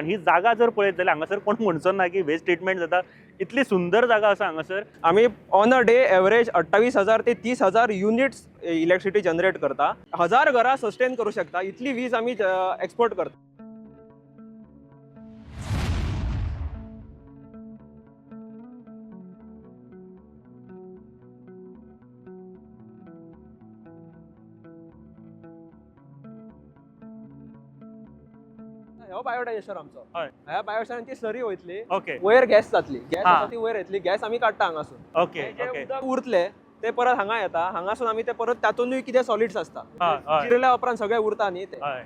आनी ही जागा जर पळयत जाल्यार हांगासर कोण म्हणचो ना की वेस्ट ट्रिटमेंट जाता. इतली सुंदर जागा आसा हांगासर. आमी ऑन अ डे एवरेज 28,000 ते 30,000 युनिट्स इलेक्ट्रिसिटी जनरेट करता. 1000 घरां सस्टेन करू शकता इतली वीज आमी एक्सपोर्ट करता. हो बायोडायजेस्टर आमचो. हय. ह्या बायोडायजेस्टरान ती सरी वयतली, ओके वयर गॅस जातली, गॅस हा. आसा ती वयर येतली, गॅस आमी काडटा हांगासून. ओके जे ओके उदक उरतले ते परत हांगा येता. हांगासून आमी ते परत तातूंतय कितें सॉलिड्स आसता, हय हय जिरल्या उपरांत सगळे उरता न्ही ते. हय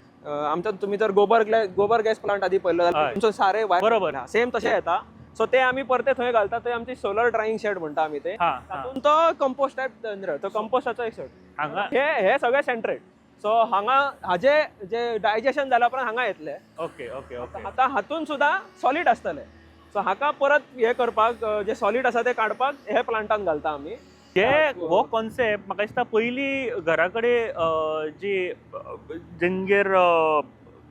आमच्या तुमी जर गोबर गॅस प्लांट आदी पळयलो जाल्यार हय. तुमचो सारे वायर बरोबर. सेम तशें येता. सो ते आमी परते थंय घालता. थंय आमची सोलर ड्रायिंग शेड म्हणटा आमी ते, हा हा तातूंत तो कंपोस्ट टायप जनरेट, तो कंपोस्टाचो एक शेड. हांगा हे हे सगळे सेंट्रेट. सो हांगा हाजे जे डायजेशन जाल्या उपरांत हांगा येतले. ओके ओके ओके आतां हातून सुद्दां सॉलीड आसतले. सो हाका परत हे करपाक, जे सॉलीड आसा ते काडपाक हे प्लांटान घालता आमी. हे हो कॉन्सेप्ट म्हाका दिसता पयलीं घरा कडेन जी जेंगेर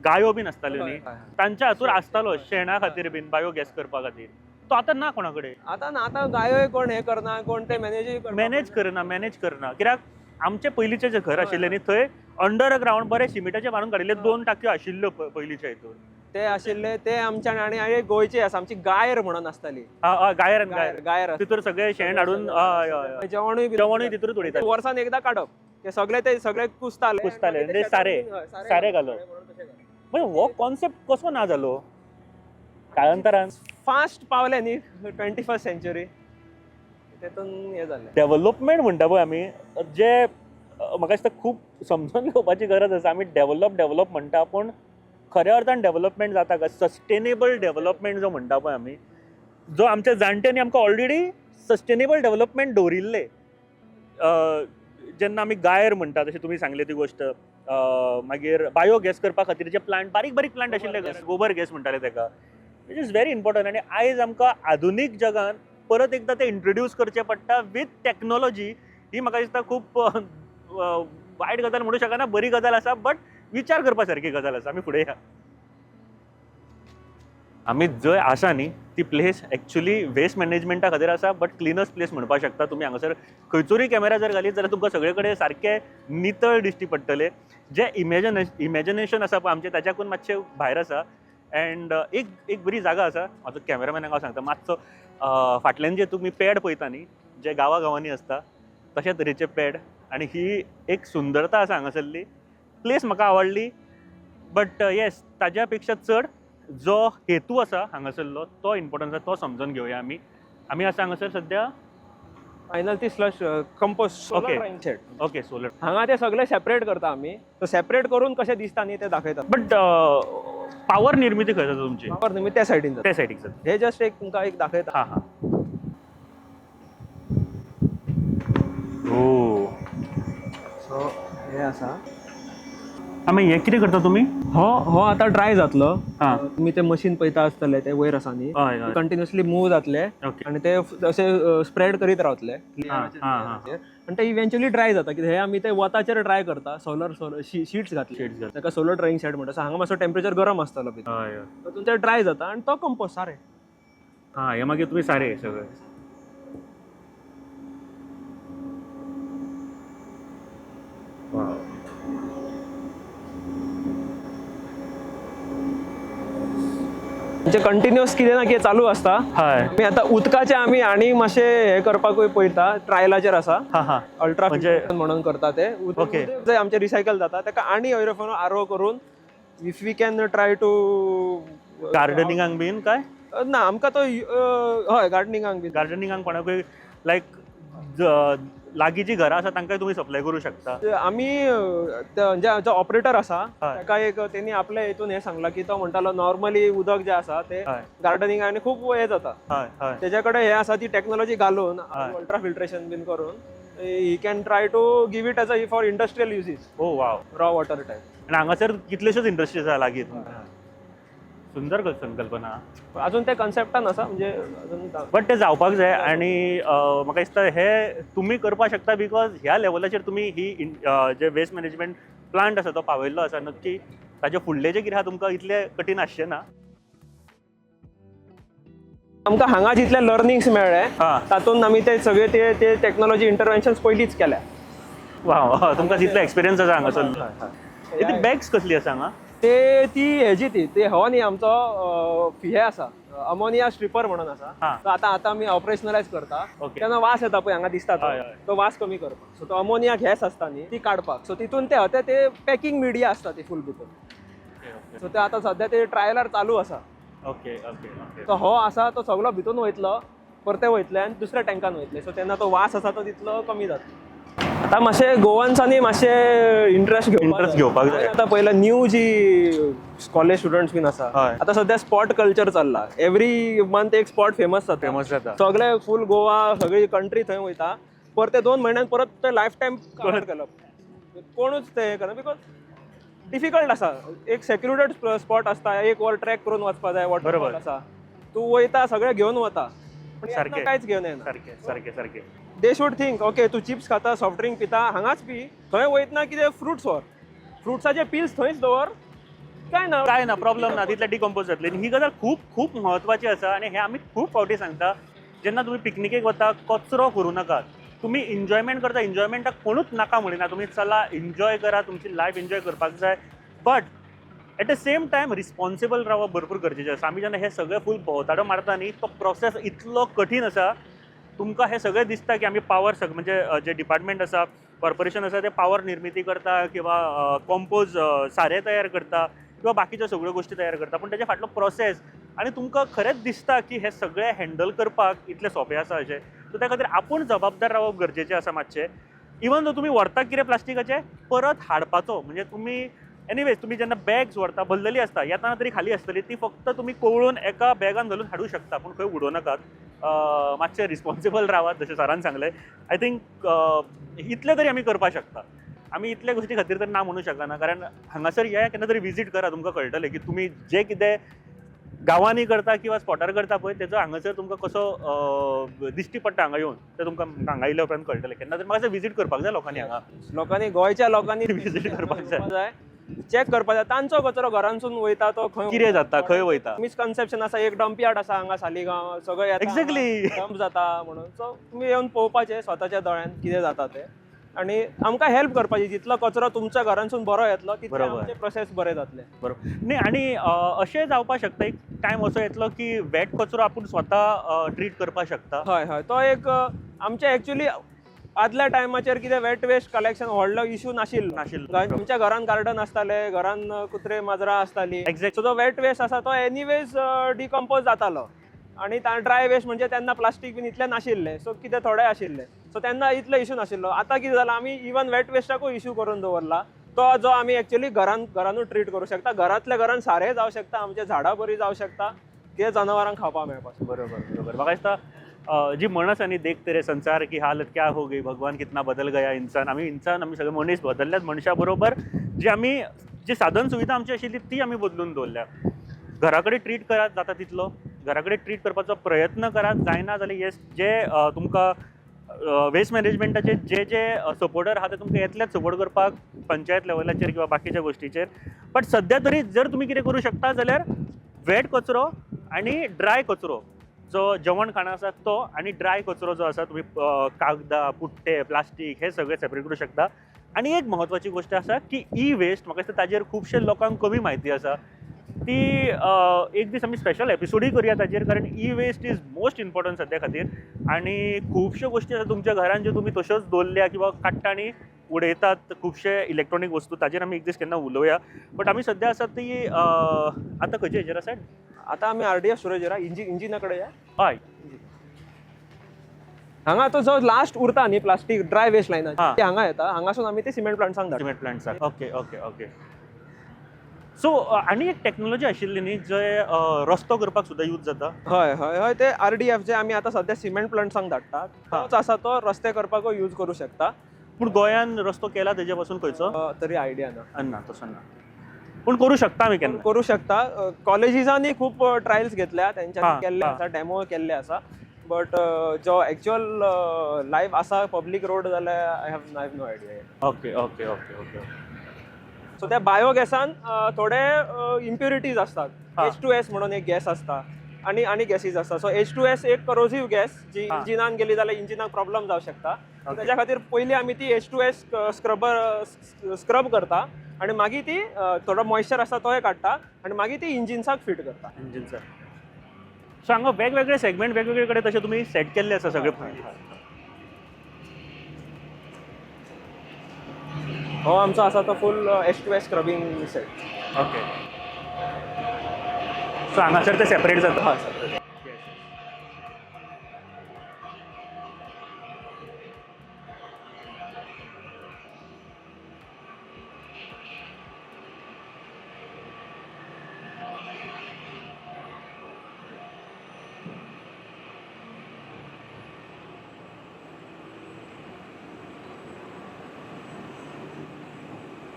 गायो बीन आसताल्यो न्ही, तांच्या हातूर आसतालो शेणा खातीर बीन बायो गॅस करपा खातीर. तो आतां ना कोणा कडेन. आतां ना, आतां गायोय कोण हे करना, कोण ते मॅनेजूय मॅनेज करना, मॅनेज करना. कित्याक आमचे पयलींचें जें घर आशिल्लें न्ही, थंय अंडर ग्रावंड बरें शिमिटाचें मारून काडिल्ले दोन टाकयो आशिल्ल्यो पयलींच्या हितून. ते आशिल्ले ते आमच्या आनी आनी गोंयचे आसा आमची गायर म्हणून आसताली. हय हय, गायर आनी गायर गायर गायर तितूर सगळें शेण हाडून, हय हय हय. जेवणूय बी जेवणूय तितूरूच उडयताले. वर्सान एकदां काडप, ते सगळे ते सगळे कुसताले कुसताले, आनी म्हणजे ते सारे, हय, सारे घालप. म्हणून तशें घालप. म्हणजे हो कॉन्सेप्ट कसो ना जालो काळांतरान? फास्ट पावले न्ही 21st century, तेतून हे जालें. डेव्हलपमेंट म्हणटा पळय आमी, जे म्हाका दिसता खूब समजून घेवपाची गरज आसा. आमी डेव्हलप डेव्हलप म्हणटा, पूण खऱ्या अर्थान डेव्हलपमेंट जाता काय? सस्टेनेबल डेव्हलपमेंट जो म्हणटा पळय आमी, जो आमच्या जाणट्यांनी आमकां ऑलरेडी सस्टेनेबल डेव्हलपमेंट दवरिल्लें. जेन्ना आमी गायर म्हणटा, तशें तुमी सांगले ती गोश्ट, मागीर बायो गॅस करपा खातीर जे प्लांट, बारीक बारीक प्लांट आशिल्ले, गोबर गॅस म्हणटाले ताका, which is very important. आनी आयज आमकां आधुनीक जगान परत एकदां ते इंट्रोड्यूस करचें पडटा वीथ टॅक्नोलॉजी. ही म्हाका दिसता खूब वायट गजाल म्हणू शकना, बरी गजाल आसा, बट विचार करपा सारकी गजाल आसा. आमी फुडें या. आमी जंय आसा न्ही ती प्लेस एक्चुली वेस्ट मॅनेजमेंटा खातीर आसा, बट क्लिनस्ट प्लेस म्हणपाक शकता तुमी. हांगासर खंयसरूय कॅमेरा जर घालीत जाल्यार तुमकां सगळे कडेन सारकें नितळ दिश्टी पडटलें. जें इमॅजिनेशन आसा पळय आमचें, ताच्याकून मातशें भायर आसा. एंड एक एक बरी जागा आसा. म्हाजो कॅमेरामॅनाक हांव सांगता, मातसो फाटल्यान जे तुमी पेड पळयता न्ही, जे गांवा गांवांनी आसता तशे तरेचे पेड, आनी ही एक सुंदरता आसा हांगासरली. प्लेस म्हाका आवडली, बट येस, ताज्या पेक्षा चड जो हेतू आसा हांगासरलो तो इम्पोर्टंट आसा, तो समजून घेवया आमी. आमी आसा हांगासर सद्या फायनल ती slush compost solar Okay. Drying shed. Okay, solar. हांगा ते सगळे सेपरेट करता आमी. तो सेपरेट करून कशें दिसता न्ही ते दाखयता. बट पावर निर्मिती खंय जाता तुमची? पावर तुमी त्या सायडीन जाता. त्या सायडीक जाता. हे जस्ट एक तुमकां एक दाखयता. हां हां, ओ. सो हे आसा. आमी हें कितें करता तुमी? हो हो आतां ड्राय जातलो. हां. तुमी ते मशीन पळयता आसतले, ते वयर आसा न्ही, हय हय कंटिन्युअसली मूव जातले ओके आनी ते असे स्प्रेड करीत रावतले हां हां हां आनी ते इव्हेंच्युअली ड्राय जाता. कित्याक हे आमी ते वताचेर ड्राय करता. सोलर शिट्स घातले, Sheets घातले. ताका सोलर ड्रायिंग शेड म्हणटा. सो हांगा मातसो टेम्परेचर गरम आसतलो भितर, हय हय तातूंत ते ड्राय जाता आनी तो कंपोस्ट सारें. हां, हे मागीर तुमी सारें सगळें. म्हणजे कंटिन्युअस कितें ना कितें चालू आसता. हय आमी आतां उदकाचें आमी आनी मातशें हें करपाकूय पळयता, ट्रायलाचेर आसा. हां हां अल्ट्रा म्हणजे- म्हणून करता ते. Okay. उदक जे आमचें रिसायकल जाता ताका आनी आरो करून if we can try to गार्डनिंगाक बीन काय? ना, आमकां तो हय, गार्डनिंगाक बी. गार्डनिंगाक कोणाकूय लायक लागीं जी घरां आसा तांकां तुमी सप्लाय करूं शकता. आमी म्हणजे जो ऑपरेटर आसा हय. ताका एक तेणी आपल्या हितून हें सांगलां की तो म्हणटालो नॉर्मली उदक जें आसा तें हय गार्डनिंग आनी खूब हें जाता. हय हय तेज्या कडेन हें आसा ती टॅक्नोलॉजी घालून हय. अल्ट्रा फिल्ट्रेशन बीन करून he can try to give it as a for industrial uses, oh wow. Raw water type. आनी हांगासर कितल्योश्योच इंडस्ट्रीज आसा लागीं. सुंदर संकल्पना. अजून ते कन्सेप्टान आसा, म्हणजे अजून बट ते जावपाक जाय. आनी म्हाका दिसता हे तुमी करपाक शकता, because ह्या लेवलाचेर तुमी ही जे वेस्ट मॅनेजमेंट प्लांट आसा तो पावयल्लो आसा. नक्की ताजे फुडलें जें कितें आसा तुमकां इतलें कठीण आसचें ना. आमकां हांगा जितले लर्निंग्स मेळ्ळे तातूंत आमी ते सगळे ते ते टॅक्नॉलॉजी इंटरवेन्शन पयलींच केल्या. वा वा, तुमकां तितलो एक्सपिरियन्स आसा हांगासर. ती बॅग्स कसली आसा हांगा? ते ती हेजी ती ते हो न्ही आमचो हे आसा, अमोनिया स्ट्रिपर म्हणून आसा. तो आतां आतां आमी ऑपरेशनलायज करता. तेन्ना वास येता पळय हांगा दिसता तो. हय, हय. तो वास कमी करपाक. सो तो अमोनिया गॅस आसता न्ही, ती काडपाक. सो तितून ते हते ते पॅकिंग मिडिया आसता ती फूल भितर. सो ते आतां सद्या ते ट्रायलार चालू आसा. ओके ओके ओके तो हो आसा तो सगलो भितून वयतलो, परते वयतले आनी दुसऱ्या टँकान वयतले. सो तेन्ना तो वास आसा तो तितलो कमी जातलो. आतां मातशें गोवन्सांनी मातशें इंट्रस्ट घेवपाक Interest घेवपाक जाय. आतां पयलें न्यू जी कॉलेज स्टुडंट्स बीन आसा, आतां सद्या स्पॉट कल्चर चल्ला. एवरी मंथ एक स्पॉट फेमस जाता. फेमस जाता. सगळे फूल गोवा, सगळी कंट्री थंय वयता. परते 2 म्हयन्यान परत ते लायफ टायम कवर केलो, कोणूच ते हे करना, because difficult आसा. एक सेक्युरेटेड स्पॉट आसता, एक वर ट्रॅक करून वचपा जाय, वॉटरफॉल आसा, तूं वयता सगळें घेवन वता, पूण येतना कांयच घेवन येना. सारकें सारकें सारकें. They should think, okay, तूं चिप्स खाता, सॉफ्ट ड्रिंक पिता, हांगाच पी. थंय वयतना कितें फ्रुट्स व्हर, फ्रुट्साचे पिल्स थंयच दवर, काय ना. काय ना, प्रॉब्लम ना, तितले डिकम्पोज जातले. आनी ही गजाल खूब खूब म्हत्वाची आसा आनी हें आमी खूब फावटी सांगता, जेन्ना तुमी पिकनिकेक वता कचरो करूं नाकात. तुमी एन्जॉयमेंट करता, एन्जॉयमेंटाक कोणूच नाका म्हणिना, तुमी चला एन्जॉय करा, तुमची लायफ एन्जॉय करपाक जाय, but at the same time responsible रावप भरपूर गरजेचें आसा. आमी जेन्ना हे सगळे फूल भोंवताडो मारता न्ही, तो प्रोसेस इतलो कठीण आसा. तुमकां हें सगळें दिसता की आमी पावर सग म्हणजे जे डिपार्टमेंट आसा, कॉर्पोरेशन आसा, ते पावर निर्मिती करता किंवा कॉम्पोज सारें तयार करता किंवा बाकीच्यो सगळ्यो गोश्टी तयार करता, पूण तेच्या फाटलो प्रोसेस आनी तुमकां खरेंच दिसता की हें सगळें हँडल करपाक इतलें सोंपें आसा अशें. सो त्या खातीर आपूण जबाबदार रावप गरजेचें आसा मातशें. इवन दो तुमी व्हरता कितें प्लास्टिकाचें परत हाडपाचो, म्हणजे तुमी एनिवेज तुमी जेन्ना बॅग्स व्हरता भरलेली आसता, येतना तरी खाली आसतली, ती फक्त तुमी कवळून एका बॅगान घालून हाडूं शकता, पूण खंय उडोवं नाकात. मातशें रिस्पॉन्सिबल रावात, जशें सरान सांगलें. I think इतलें तरी आमी करपाक शकता. आमी इतल्या गोश्टी खातीर तर ना म्हणूं शकना, कारण हांगासर या केन्ना तरी विजीट करा, तुमकां कळटलें की तुमी जें कितें गांवांनी करता किंवा स्पॉटार करता पळय, तेजो हांगासर तुमकां कसो दिश्टी पडटा हांगा येवन, तें तुमकां हांगा येयल्या उपरांत कळटलें. केन्ना तरी म्हाका विजीट करपाक जाय लोकांनी हांगा. लोकांनी, गोंयच्या लोकांनी Visit करपाक जाय. जाय, चॅक करपाक जाय तांचो कचरो घरांसून वयता तो खंय, कितें जाता, खंय वयता. मिसकन्सेप्शन आसा, एक डंप यार्ड आसा हांगा सालिगांव, सगळे येता, डंप जाता म्हणून. सो तुमी येवन पळोवपाचें स्वताच्या दोळ्यान कितें जाता तें, आनी आमकां हेल्प करपाची. जितलो कचरो तुमच्या घरांसून बरो येतलो तितले आमचे प्रोसेस बरे जातले. बरोबर न्ही. आनी अशें जावपाक शकता, एक टायम असो येतलो की वेट कचरो आपूण स्वता ट्रीट करपाक शकता. हय हय, तो एक आमचे एक्चुअली आदल्या टायमाचेर कितें वेट वेस्ट कलेक्शन व्हडलो इशू नाशिल्लो. नाशिल्लो. आमच्या घरान गार्डन आसताले, घरान कुत्रे माजरां आसताली. सो तो वेट वेस्ट आसा तो एनिवेज डिकम्पोज जातालो, आनी ड्राय वेस्ट म्हणजे तेन्ना प्लास्टीक बीन इतलें नाशिल्लें, सो कितें थोडे आशिल्लें, सो तेन्ना इतलो इशू नाशिल्लो. आतां कितें जालां, आमी इवन वेट वेस्टाकूय इशू करून दवरला, तो जो आमी एक्चुअली घरान घरानूच ट्रीट करूं शकता, घरांतल्या घरान सारें जावं शकता, आमच्या झाडां बरीं जावं शकता, कितें जनावरांक खावपाक मेळपाक शकता. बरोबर बरोबर. म्हाका दिसता जी म्हण आसा न्ही, देख तेरे संसार की हालत क्या हो गई, भगवान कितना बदल गया इंसान. आमी इंसान, आमी सगळे मनीस बदलल्यात, मनशा बरोबर जी आमी जी साधन सुविधा आमची आशिल्ली ती आमी बदलून दवरल्या. घरा कडेन ट्रीट करात जाता तितलो, घरा कडेन ट्रीट करपाचो प्रयत्न करात. जायना जाल्यार येस, जे तुमकां वेस्ट मॅनेजमेंटाचे जे जे सपोर्टर आहा ते तुमकां येतलेच सपोर्ट करपाक पंचायत लेवलाचेर किंवा बाकीच्या गोश्टीचेर. बट सद्या तरी जर तुमी कितें करूं शकता जाल्यार वेट कचरो आनी ड्राय कचरो, जो जेवण खाणां आसा तो आनी ड्राय कचरो जो आसा, तुमी कागदां, पुट्टे, प्लास्टीक हे सगळे सेपरेट करूं शकता. आनी एक म्हत्वाची गोश्ट आसा की ई वेस्ट, म्हाका दिसता ताजेर खुबशे लोकांक कमी म्हायती आसा, ती एक दीस आमी स्पेशल एपिसोडूय करुया ताजेर, कारण e waste is most important सद्या खातीर. आनी खुबश्यो गोश्टी आसा तुमच्या घरान ज्यो तुमी तश्योच दवरल्या किंवा काडटा आनी उडयतात, खुबशे इलेक्ट्रॉनीक वस्तू, ताजेर आमी एक दीस केन्ना उलोवया. बट आमी सद्या आसा ती आतां खंयचे हेजेर आसा? आतां आमी आरडीएफ स्टोरेजर इंजिना कडेन या. हय. हांगा तो जो लास्ट उरता न्ही प्लास्टीक ड्राय वेस्ट लायना, ते हांगा येता, हांगासून आमी ते सिमेंट प्लांट्सांक धाडटा. सिमेंट प्लांट्साक. Okay okay okay. सो आनी एक टॅक्नोलॉजी आशिल्ली न्ही, जे रस्तो करपाक सुद्दां यूज जाता. हय हय हय, ते आरडीएफ जे आमी आतां सद्या सिमेंट प्लांट्सांक धाडटा, तोच आसा तो रस्ते करपाकूय यूज करूं शकता. पूण गोंयान रस्तो केला तेजे पासून खंयचो? तरी आयडिया ना. ना, तसो ना, पूण करूं शकता आमी केन्ना. करूं शकता. कॉलेजीसांनी खूब ट्रायल्स घेतल्या तेंच्यांनी, केल्ले आसा, डेमो केल्ले आसा, बट जो एक्चुअल लायव्ह आसा पब्लीक रोड जाल्यार I have no idea. Okay okay okay okay so त्या बायोगॅसान थोडे इम्प्युरिटीज असतात, H2S म्हणून एक गॅस असता, आनी आनी गॅसीज आसता. सो H2S एक करोजीव गॅस जी इंजिनान गेली जाल्यार इंजिनाक प्रॉब्लम जावं शकता. तेज्या खातीर पयलीं आमी ती H2S scrubber scrub करता आनी मागीर ती थोडो मॉइश्चर आसता तोय काडटा आनी मागीर ती इंजिन्साक फिट करता. इंजिनचा. सो हांगा वेगवेगळे सेगमेंट वेगवेगळे कडेन तशे तुमी सेट केल्ले आसा सगळे. हो आमचो आसा तो फूल H2S scrubbing set. Okay, so हांगासर ते सेपरेट जाता. हय, separate.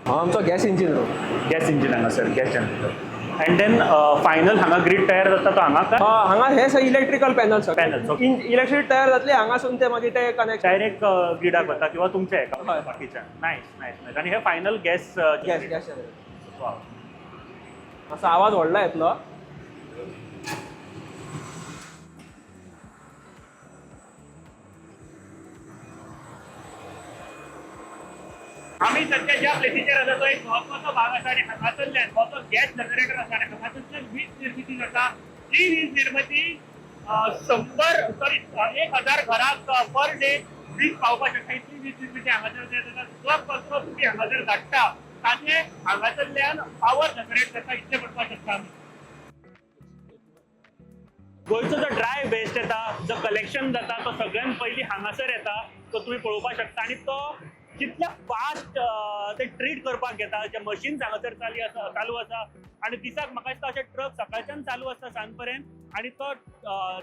हो आमचो gas engine room. Gas engine हांगासर, gas generator, and then final हांगा ग्रीड तयार जाता तो हांगा काय? हांगा हे सगळे electrical panels. Panels, okay. Electric तयार जातले हांगासून ते मागीर ते कनेक्शन डायरेक्ट ग्रिडाक वता किंवा तुमच्या हेका हय. बाकीच्या. Nice nice nice. आनी हे फायनल गॅस गॅस गॅस असो आवाज व्हडलो येतलो. आमी सध्या ज्या प्लेसीचेर आसा तो एक म्हत्वाचो भाग आसा आनी हांगासरल्यान हो तो गॅस जनरेटर आसा आनी हांगासरल्यान वीज निर्मिती जाता. ही वीज निर्मिती 100, सॉरी, 1000 घरांक पर डे वीज पावपाक शकता इतली वीज निर्मिती हांगासर जाता. जो कचरो तुमी हांगासर धाडटा ताचे हांगासरल्यान पावर जनरेट जाता इतलें म्हणपाक शकता आमी. गोंयचो जो ड्राय वेस्ट येता, जो कलेक्शन जाता, तो सगळ्यात पयलीं हांगासर येता, तो तुमी पळोवपाक शकता. आनी तो कितल्या फास्ट ते ट्रीट करपाक घेता, जे मशीन्स हांगासर चाली आसा चालू आसा. आनी दिसाक म्हाका दिसता अशे ट्रक सकाळच्यान चालू आसता सांज पर्यंत आनी तो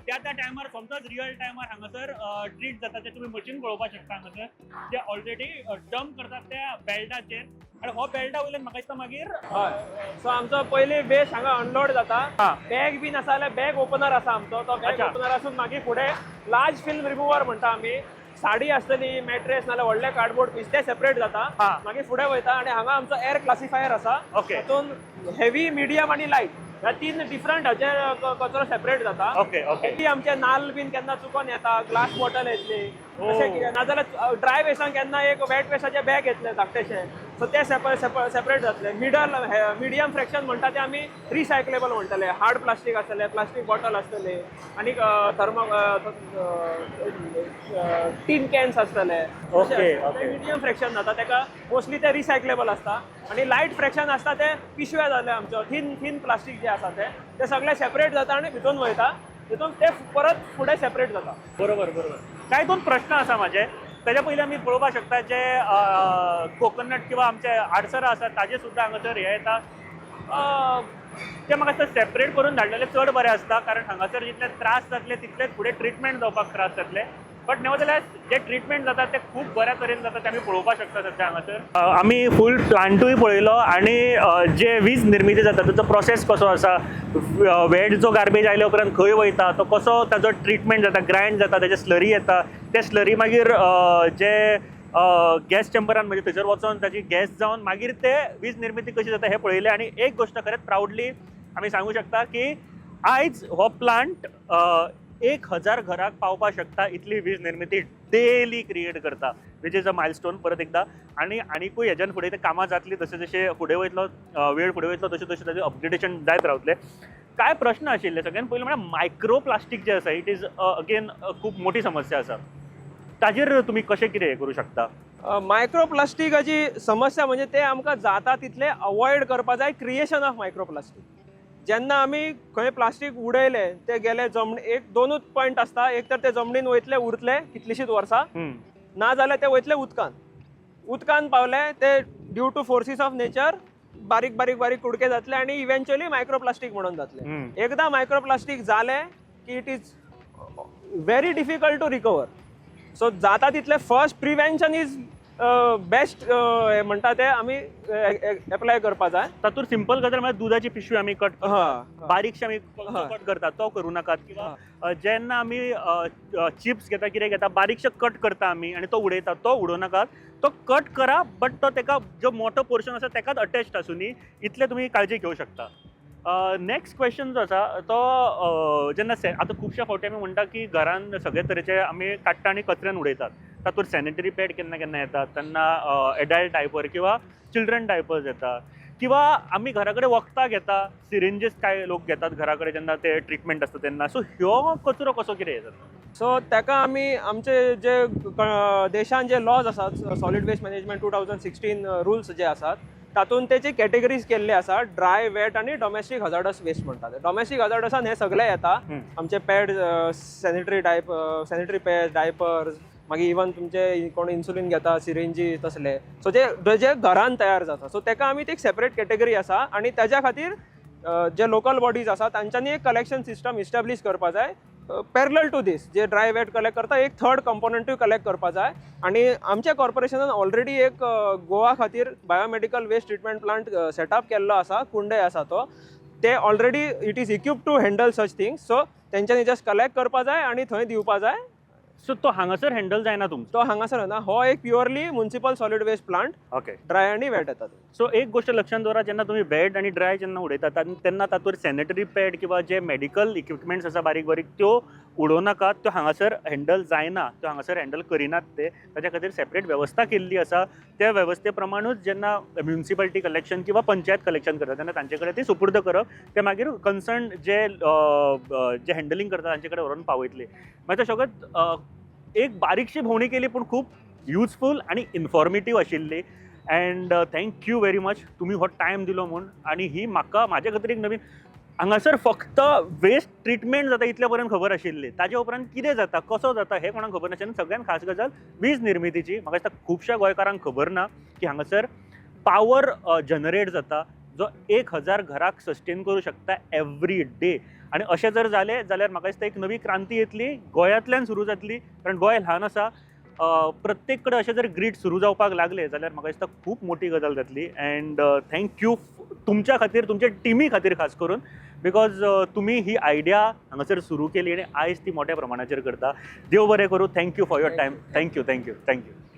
त्या त्या टायमार सोमतोच रियल टायमार हांगासर ट्रीट जाता. ते तुमी मशीन पळोवपाक शकता हांगासर जे ऑलरेडी डंप करतात त्या बेल्टाचेर आनी हो बेल्टा वयल्यान म्हाका दिसता मागीर हय, सो आमचो पयलीं वेस्ट हांगा अनलोड जाता. बॅग बी आसा जाल्यार बॅग ओपनर आसा आमचो, तो बॅग ओपनर आसून मागीर फुडें लार्ज फिल्म रिमुवर म्हणटा आमी. साडी आसतली, मॅट्रेस नाल्यार व्हडले कार्डबोर्ड पीस ते सेपरेट जाता. मागीर फुडें वयता आनी हांगा आमचो एअर क्लासिफायर आसा. तातूंत हेवी, मिडियम आनी लायट ह्या तीन डिफरंट हाचे कचरो सेपरेट जाता. ओके ओके ती आमचे नाल्ल बीन केन्ना चुकोन येता, ग्लास बॉटल येतली अशें कितें, नाजाल्यार ड्राय वेस्टान केन्ना एक वेट वेस्टाचे बॅग येतले धाकटेशे, सो ते सेपरेट जातले. मिडल मिडियम फ्रॅक्शन म्हणटा ते आमी रिसायकलेबल म्हणटले, हार्ड प्लास्टीक आसतले, प्लास्टीक बॉटल आसतले आनी थर्मो टीन कॅन्स आसतले. मिडियम फ्रॅक्शन जाता तेका मोस्टली ते रिसायकलेबल आसता. आनी लायट फ्रॅक्शन आसता ते पिशव्या जाले आमच्यो, थीन थीन प्लास्टीक जे आसा ते ते सगळे सेपरेट जाता आनी भितून वयता, तितून ते परत फुडें सेपरेट जाता. बरोबर बरोबर. कांय दोन प्रश्न आसा म्हाजे. तेज्या पयलीं आमी पळोवपाक शकता जे कोकोनट किंवा आमचे आडसरां आसा ताजे सुद्दां हांगासर हे येता. ते म्हाका दिसता सेपरेट करून धाडलेले चड बरें आसता, कारण हांगासर जितले त्रास जातले तितलेच फुडें ट्रिटमेंट जावपाक त्रास जातले. बट नेवरदलेस जे ट्रिटमेंट जाता ते खूब बऱ्या तरेन जाता ते आमी पळोवपाक शकता सध्या हांगासर. आमी फूल प्लांटूय पळयलो आनी जे वीज निर्मिती जाता ताचो प्रोसेस कसो आसा, वेट जो गार्बेज आयल्या उपरांत खंय वयता, तो कसो ताजो ट्रिटमेंट जाता, ग्रायंड जाता, ताजे स्लरी येता, ते स्लरी मागीर जे गॅस चेंबरान म्हणजे थंयसर वचोन ताजी गॅस जावन मागीर ते वीज निर्मिती कशी जाता हें पळयलें. आनी एक गोश्ट खरेंच प्रावडली आमी सांगू शकता की आयज हो प्लांट 1000 घराक पावपाक शकता इतली वीज निर्मिती डेली क्रिएट करता, which is a milestone परत एकदा. आनी आनिकूय हेज्यान फुडें ते कामां जातली, जशें जशें फुडें वयतलो वेळ फुडें वयतलो तशें तशें ताजें अपग्रेडेशन जायत रावतलें. काय प्रश्न आशिल्ले सगळ्यान पयलीं म्हळ्यार मायक्रो प्लास्टीक जें आसा, it is again खूब मोठी समस्या आसा, ताजेर तुमी कशें कितें हें करूं शकता? मायक्रो प्लास्टिकाची समस्या म्हणजे ते आमकां जाता तितले अवॉयड करपा जाय क्रिएशन ऑफ मायक्रो प्लास्टीक. जेन्ना आमी खंय प्लास्टीक उडयलें ते गेले जमनी, एक दोनूच पॉयंट आसता, एक तर ते जमनीन वयतले उरतले कितलीशीच वर्सां, ना जाल्यार ते वयतले उदकान, उदकान पावले ते due to forces of nature बारीक बारीक बारीक कुडके जातले आनी इव्हेंच्युअली मायक्रो प्लास्टीक म्हणून जातले. एकदां मायक्रो प्लास्टीक जालें की it is very difficult to recover. So जाता तितलें फर्स्ट प्रिवेन्शन is best म्हणटा ते आमी एप्लाय करपा जाय. तातूंत सिंपल गजाल म्हळ्यार दुदाची पिशवी आमी कट बारीकशी आमी कट करतात तो करूं नाकात, किंवा जेन्ना आमी चिप्स घेता कितें घेता बारीकशे कट करता आमी आनी तो उडयता, तो उडोवं नाकात. तो कट करा बट तो तेका जो मोठो पोर्शन आसा तेकाच अटॅच्ड आसूं न्ही, इतलें तुमी काळजी घेवं शकता. नेक्स्ट क्वेश्चन जो आसा तो जेन्ना आतां खुबश्या फावटी आमी म्हणटा की घरान सगळे तरेचे आमी काडटा आनी कचऱ्यान उडयतात. तातूंत सॅनिटरी पॅड केन्ना केन्ना येतात, तेन्ना एडल्ट डायपर किंवा चिल्ड्रन डायपर्स येता, किंवा आमी घरा कडेन वखदां घेता, सिरिंजीस कांय लोक घेतात घरा कडेन जेन्ना ते ट्रिटमेंट आसता तेन्ना. सो ह्यो कचरो कसो कितें जाता? सो ताका आमी आमचे जे देशान जे लॉज आसात, Solid Waste Management 2016 rules जे आसात, तातूंत तेचे कॅटेगरीज केल्ले आसा, ड्राय, वेट आनी डोमेस्टीक हजार्डस वेस्ट म्हणटात. डोमेस्टीक हजार्डसान हे सगळे येता, आमचे pad, sanitary pad, diapers, मागीर इवन तुमचे कोण इन्सुलीन घेता, सिरिंजी तसले. सो जे जे घरान तयार जाता, सो ताका आमी एक सेपरेट कॅटेगरी आसा आनी ताज्या खातीर जे लोकल बॉडीज आसा तांच्यांनी एक कलेक्शन सिस्टम इस्टॅब्लीश करपा जाय. पॅरलल टू दीस, जे ड्राय वेट कलेक्ट करता, एक थर्ड कंपोनंटूय कलेक्ट करपा जाय. आनी आमच्या कॉर्पोरेशनान ऑलरेडी एक गोवा खातीर biomedical waste treatment plant setup केल्लो आसा, कुंडय आसा तो. ते already it is equipped to handle such things, so तेंच्यांनी जस्ट कलेक्ट करपा जाय आनी थंय दिवपा जाय. सो तो हांगासर हँडल जायना तुमचो? तो हांगासर ना. हो एक purely municipal solid waste plant. Dry आनी वेट येता. सो एक गोश्ट लक्षांत दवरा, जेन्ना तुमी वेट आनी ड्राय जेन्ना उडयतात तेन्ना तातूंत सॅनिटरी पॅड किंवा जे मेडिकल इक्विपमेंट्स आसा बारीक बारीक, त्यो उडोवं नाकात. त्यो हांगासर हँडल जायना, त्यो हांगासर हँडल करिनात ते. ताच्या खातीर सेपरेट वेवस्था केल्ली आसा. त्या वेवस्थे प्रमाणूच जेन्ना म्युनिसिपालिटी कलेक्शन किंवा पंचायत कलेक्शन करता तेन्ना तांचे कडेन ती सुपूर्द करप, ते मागीर कन्सर्न जे जे हँडलिंग करता तांचे कडेन व्हरून पावयतले. मागीर शोगत एक बारीकशी भोंवडी केली, पूण खूब युजफूल आनी इन्फॉर्मेटीव आशिल्ली. And thank you very much तुमी हो टायम दिलो म्हूण. आनी ही म्हाका म्हाजे खातीर एक नवीन, हांगासर फक्त वेस्ट ट्रिटमेंट जाता इतले पर्यंत खबर आशिल्ली, ताजे उपरांत कितें जाता, कसो जाता हें कोणाक खबर नाशिल्लें. आनी सगळ्यान खास गजाल वीज निर्मितीची. म्हाका दिसता खुबश्या गोंयकारांक खबर ना की हांगासर पावर जनरेट जाता जो 1000 घराक सस्टेन करूं शकता एवरी डे. आनी अशें जर जालें जाल्यार म्हाका दिसता एक नवी क्रांती येतली, गोंयांतल्यान सुरू जातली, कारण गोंय ल्हान आसा. प्रत्येक कडेन अशें जर ग्रीड सुरू जावपाक लागले जाल्यार म्हाका दिसता खूब मोटी गजाल जातली. अँड thank you तुमच्या खातीर, तुमच्या टिमी खातीर खास करून, because तुमी ही आयडिया हांगासर सुरू केली आनी आयज ती मोठ्या प्रमाणाचेर करता. देव बरें करूं. Thank you for your Thank time. You. Thank you, thank you, thank you.